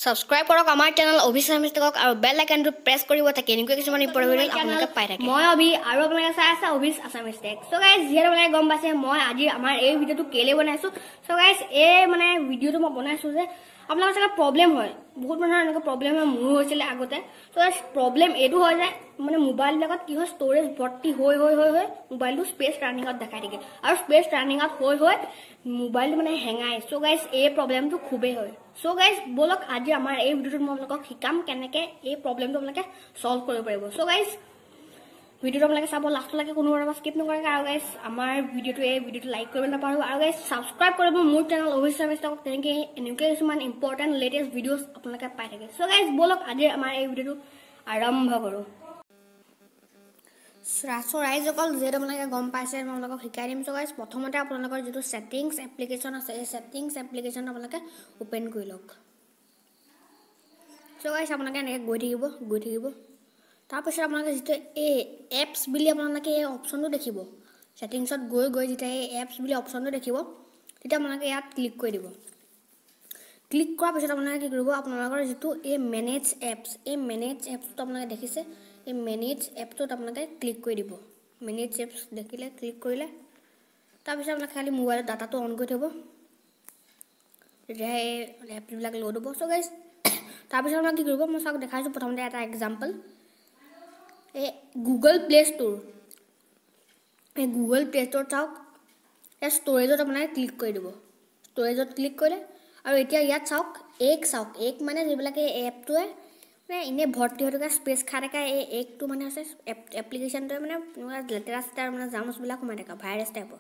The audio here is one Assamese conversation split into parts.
ছাবস্ক্ৰাইব কৰক আমাৰ চেনেল অভি আছামিজ টেকক আৰু বেল আইকনটো প্ৰেছ কৰিব থাকে। এনেকুৱা কিছুমান ইম্পৰ্টেণ্ট ভিডিঅ' আপোনালোকে পাই থাকে। মই অভি আৰু আপোনালোকে চাই আছে অভিছ আছামিজ টেক। চ' গাইজ, যিহেতু আপোনালোকে গম পাইছে মই আজি আমাৰ এই ভিডিঅ'টো কেলৈ বনাইছোঁ। চ' গাইজ, এই মানে ভিডিঅ'টো মই বনাইছোঁ যে আপোনালোকৰ চাগে প্ৰব্লেম হয়, বহুত মানুহৰ এনেকুৱা প্ৰব্লেম হয়, মোৰো হৈছিলে আগতে। চ' গাইজ, প্ৰব্লেম এইটো হয় যে মানে মোবাইলবিলাকত কি হয়, ষ্ট'ৰেজ ভৰ্তি হৈ হৈ হৈ হৈ মোবাইলটো স্পেচ ৰানিঙত দেখাই থাকে আৰু স্পেচ ৰানিঙত হৈ হৈ মোবাইলটো মানে হেঙায়। চ' গাইজ, এই প্ৰব্লেমটো খুবেই হয়। চ' গাইজ, ব'লক আজি আমাৰ এই ভিডিঅ'টোত মই আপোনালোকক শিকাম কেনেকৈ এই প্ৰব্লেমটো আপোনালোকে ছল্ভ কৰিব পাৰিব। চ' গাইজ, ভিডিঅ'টো আপোনালোকে চাব লাষ্টলৈকে, কোনো ধৰণৰ স্কিপ নকৰাকৈ। আৰু গাইজ, আমাৰ ভিডিঅ'টো এই ভিডিঅ'টো লাইক কৰিব নাপাহৰিব আৰু গাইজ ছাবস্ক্ৰাইব কৰিব মোৰ চেনেল অভি আছামিজ টেকক, তেনেকৈ এনেকুৱা কিছুমান ইম্পৰ্টেণ্ট লেটেষ্ট ভিডিঅ'ছ আপোনালোকে পাই থাকে। চ' গাইজ, ব'লক আজি আমাৰ এই ভিডিঅ'টো আৰম্ভ কৰোঁ। চ' ৰাইজসকল, যিহেতু আপোনালোকে গম পাইছে, মই আপোনালোকক শিকাই দিম। চ' গাইজ, প্ৰথমতে আপোনালোকৰ যিটো ছেটিংছ এপ্লিকেশ্যন আছে, এই ছেটিংছ এপ্লিকেশ্যন আপোনালোকে অ'পেন কৰি লওক। চ' গাইজ, আপোনালোকে এনেকৈ গৈ থাকিব, গৈ থাকিব। তাৰপিছত আপোনালোকে যিটো এই এপছ বুলি আপোনালোকে এই অপশ্যনটো দেখিব, ছেটিংছত গৈ গৈ যেতিয়া এই এপছ বুলি অপশ্যনটো দেখিব, তেতিয়া আপোনালোকে ইয়াত ক্লিক কৰি দিব। ক্লিক কৰাৰ পিছত আপোনালোকে কি কৰিব, আপোনালোকৰ যিটো এই মেনেজ এপছ, এই মেনেজ এপছটো আপোনালোকে দেখিছে, এই মেনেজ এপটোত আপোনালোকে ক্লিক কৰি দিব। মেনেজ এপছ দেখিলে ক্লিক কৰিলে, তাৰপিছত আপোনালোকে খালি মোবাইলৰ ডাটাটো অন কৰি থ'ব, তেতিয়াহে এই এপছবিলাক লোড হ'ব। চ' গাইজ, তাৰপিছত আপোনালোকে কি কৰিব, মই চাওক দেখাইছোঁ। প্ৰথমতে এটা এক্সাম্পল, এই গুগল প্লে ষ্ট'ৰ, এই গুগল প্লে ষ্ট'ৰ চাওক, ইয়াত ষ্ট'ৰেজত আপোনালোকে ক্লিক কৰি দিব। ষ্ট'ৰেজত ক্লিক কৰিলে আৰু এতিয়া ইয়াত চাওক, এক চাওক, এক মানে যিবিলাকে এই এপটোৱে মানে এনেই ভৰ্তি হৈ থকা স্পেচ খাই থকা এই একটো মানে হৈছে এপ্লিকেশ্যনটোৱে মানে এনেকুৱা লেতেৰা চেতেৰা মানে জামছবিলাক সোমাই থকা ভাইৰাছ টাইপৰ।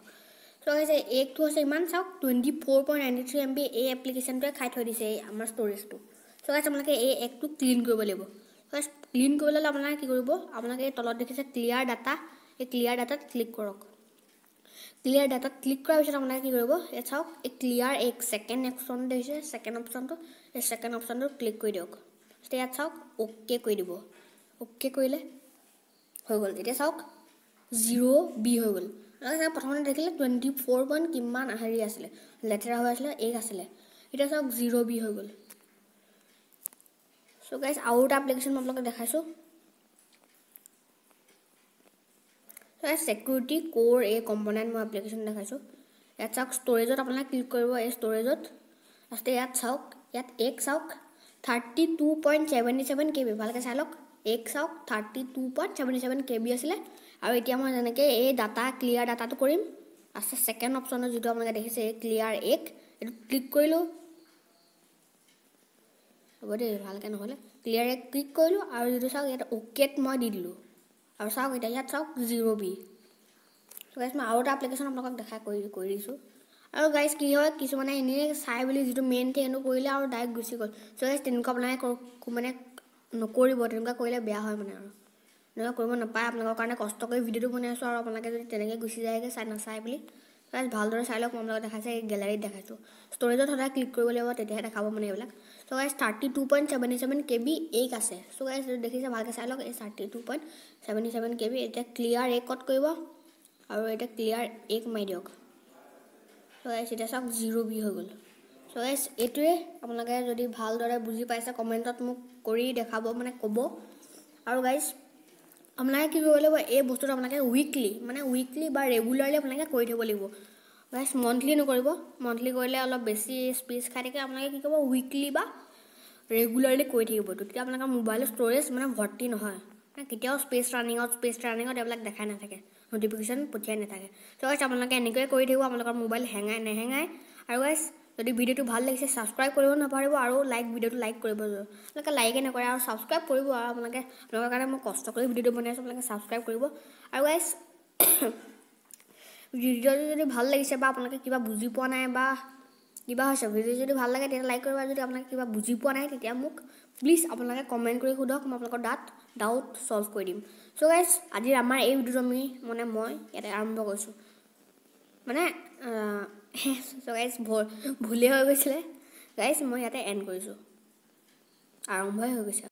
চ' গাইজ, এই একটো হৈছে ইমান চাওক 24.93 MB এই এপ্লিকেশ্যনটোৱে খাই থৈ দিছে এই আমাৰ ষ্ট'ৰেজটো। চ' গাইজ, আপোনালোকে এই একটো ক্লিন কৰিব লাগিব। গাইজ, ক্লিন কৰিবলৈ হ'লে আপোনালোকে কি কৰিব, আপোনালোকে এই তলত দেখিছে ক্লিয়াৰ ডাটা, এই ক্লিয়াৰ ডাটাত ক্লিক কৰক। ক্লিয়াৰ ডাটাত ক্লিক কৰাৰ পিছত আপোনালোকে কি কৰিব, ইয়াত চাওক এই ক্লিয়াৰ এক ছেকেণ্ড অপশ্যন দেখিছে, ছেকেণ্ড অপশ্যনটো, এই ছেকেণ্ড অপশ্যনটো ক্লিক কৰি দিয়ক। তেতিয়া ইয়াত চাওক অ'কে কৰি দিব। অ'কে কৰিলে হৈ গ'ল। এতিয়া চাওক 0 বি হৈ গ'ল। আপোনালোকে প্ৰথমতে দেখিলে 24 পইণ্ট কিমান হেৰি আছিলে, লেতেৰা হৈ আছিলে, এক আছিলে, এতিয়া চাওক 0 বি হৈ গ'ল। চ' গাইজ, আৰু এটা এপ্লিকেশ্যন মই আপোনালোকক দেখাইছোঁ, ছেকিউৰিটি ক'ৰ এই কম্পনেণ্ট মই এপ্লিকেশ্যন দেখাইছোঁ। ইয়াত চাওক ষ্ট'ৰেজত আপোনালোকে ক্লিক কৰিব, এই ষ্ট'ৰেজত তাৰপিছতে ইয়াত চাওক, ইয়াত এক চাওক 32.77 KB, ভালকৈ চাই লওক, এক চাওক 32.77 KB আছিলে। আৰু এতিয়া মই যেনেকৈ এই ডাটা ক্লিয়াৰ ডাটাটো কৰিম, আছে ছেকেণ্ড অপশ্যনত যিটো আপোনালোকে দেখিছে এই ক্লিয়াৰ এক, এইটো ক্লিক কৰিলোঁ। হ'ব দেই, ভালকৈ নহ'লে ক্লিয়াৰ এক ক্লিক কৰিলোঁ আৰু যিটো চাওক ইয়াত অ'কেত মই দি দিলোঁ আৰু চাওক এতিয়া ইয়াত চাওক 0 বি। চ' গাইজ, মই আৰু এটা এপ্লিকেশ্যন আপোনালোকক দেখাই কৰি দিছোঁ। আৰু গাইজ, কি হয়, কিছুমানে এনেই চাই বুলি যিটো মেইন থিং সেইটো কৰিলে আৰু ডাইৰেক্ট গুচি গ'ল। চ' গাইজ, তেনেকুৱা আপোনালোকে মানে নকৰিব, তেনেকুৱা কৰিলে বেয়া হয় মানে, আৰু তেনেকুৱা কৰিব নাপায়। আপোনালোকৰ কাৰণে কষ্ট কৰি ভিডিঅ'টো বনাই আছোঁ আৰু আপোনালোকে যদি তেনেকৈ গুচি যায়গৈ চাই নাচাই বুলি। গাইজ, ভালদৰে চাই লওক, মই আপোনালোকক দেখাইছে, এই গেলাৰীত দেখাইছোঁ। ষ্ট'ৰেজত সদায় ক্লিক কৰিব লাগিব, তেতিয়াহে দেখাব মানে এইবিলাক। চ' গাইজ, 32.77 KB এক আছে। চ' গাইজ, দেখিছে, ভালকৈ চাই লওক, এই 32.77 KB। এতিয়া ক্লিয়াৰ একত কৰিব আৰু এতিয়া ক্লিয়াৰ এক মাৰি দিয়ক। চ' গাইজ, এতিয়া চাওক 0 বি হৈ গ'ল। চ' গাইজ, এইটোৱে আপোনালোকে যদি ভালদৰে বুজি পাইছে, কমেণ্টত মোক কৰি দেখাব, মানে ক'ব। আৰু গাইজ, আপোনালোকে কি কৰিব লাগিব, এই বস্তুটো আপোনালোকে উইকলি, মানে উইকলি বা ৰেগুলাৰলি আপোনালোকে কৰি থাকিব লাগিব। গাইজ, মন্থলি নকৰিব, মন্থলি কৰিলে অলপ বেছি স্পেচ খাই থাকে। আপোনালোকে কি কৰিব, উইকলি বা ৰেগুলাৰলি কৰি থাকিব, তেতিয়া আপোনালোকৰ মোবাইলৰ ষ্ট'ৰেজ মানে ভৰ্তি নহয়, মানে কেতিয়াও স্পেচ ৰানিঙত, স্পেচ ৰানিঙত এইবিলাক দেখাই নাথাকে, নটিফিকেশ্যন পঠিয়াই নাথাকে। চ' গাইজ, আপোনালোকে এনেকৈয়ে কৰি থাকিব, আপোনালোকৰ মোবাইল হেঙাই নেহেঙাই। আৰু গাইজ, যদি ভিডিঅ'টো ভাল লাগিছে, ছাবস্ক্ৰাইব কৰিব নাপাহৰিব আৰু লাইক, ভিডিঅ'টো লাইক কৰিব। আপোনালোকে লাইকে নকৰে আৰু ছাবস্ক্ৰাইব কৰিব আৰু আপোনালোকে, আপোনালোকৰ কাৰণে মই কষ্ট কৰি ভিডিঅ'টো বনাই আছোঁ, আপোনালোকে ছাবস্ক্ৰাইব কৰিব। আৰু গাইজ, ভিডিঅ'টো যদি ভাল লাগিছে বা আপোনালোকে কিবা বুজি পোৱা নাই বা কিবা হৈছে, ভিডিঅ' যদি ভাল লাগে তেতিয়া লাইক কৰিব। যদি আপোনালোকে কিবা বুজি পোৱা নাই, তেতিয়া মোক প্লিজ আপোনালোকে কমেণ্ট কৰি সোধক, মই আপোনালোকৰ ডাউট ছল্ভ কৰি দিম। চ' গাইজ, আজিৰ আমাৰ এই ভিডিঅ'টো আমি মানে মই ইয়াতে আৰম্ভ কৰিছোঁ। মানে চ' গাইজ, ভুলেই হৈ গৈছিলে গাইজ, মই ইয়াতে এণ্ড কৰিছোঁ, আৰম্ভই হৈ গৈছে।